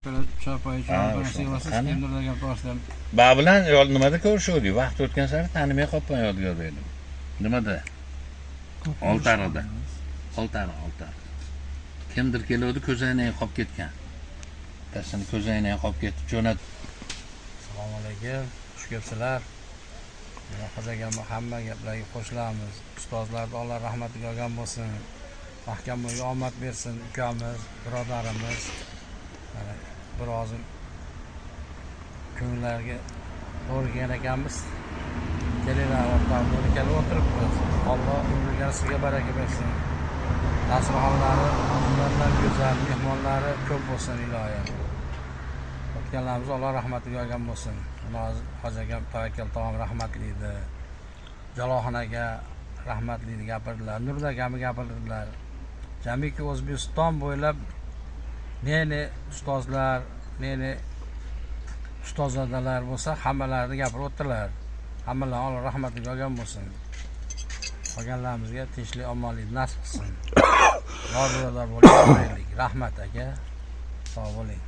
Choy Ha, choy o'sha. Qani? Kimdirda gap toshdim. Ba bilan nimada ko'rishuvdik? Vaqt o'tgan sari tanimay qolibman Yodgorbekni. Nimada? Oltiariqda. Oltiariq, Oltiariq. Kimdir keluvdi, ko'zoynagi qolib ketgan. Bittasini ko'zoynagi qolib ketib jo'nat. Assalomu alaykum. Xush kelibsizlar. Hoji akam hamma gaplarga qo'shilamiz. Ustozlarni Alloh rahmatiga olgan bo'lsin. Mahkam bo'yga omad bersin ukamiz, birodarimiz. Mana bir ozim ko'ngillarga to'g'ri kelgan ekanmiz. Kelinglar, o'rtoq, to'g'ri kelib o'tiribmiz. Alloh umrga baraka bersin. Dasturxonlari undan go'zal, mehmonlari ko'p bo'lsin iloyim. O'tganlarimiz Alloh rahmatiga olgan bo'lsin. Hoji akam Tavakkal tog'am rahmatli edi. Jaloxon aka rahmatli edi, gapirdilar. Nurda akamni gapirdilar. Jamiki O'zbekiston bo'ylab ne-ne ustozlar, ne-ne ustozodalar bo'lsa, hammalarini gapirib o'tdilar. Hammalarini Alloh rahmatiga olgan bo'lsin. Qolganlarimizga tinchlik, omonlik nasib qilsin. Yor birodar bo'lib yuraylik. Rahmat aka. Sog' bo'ling.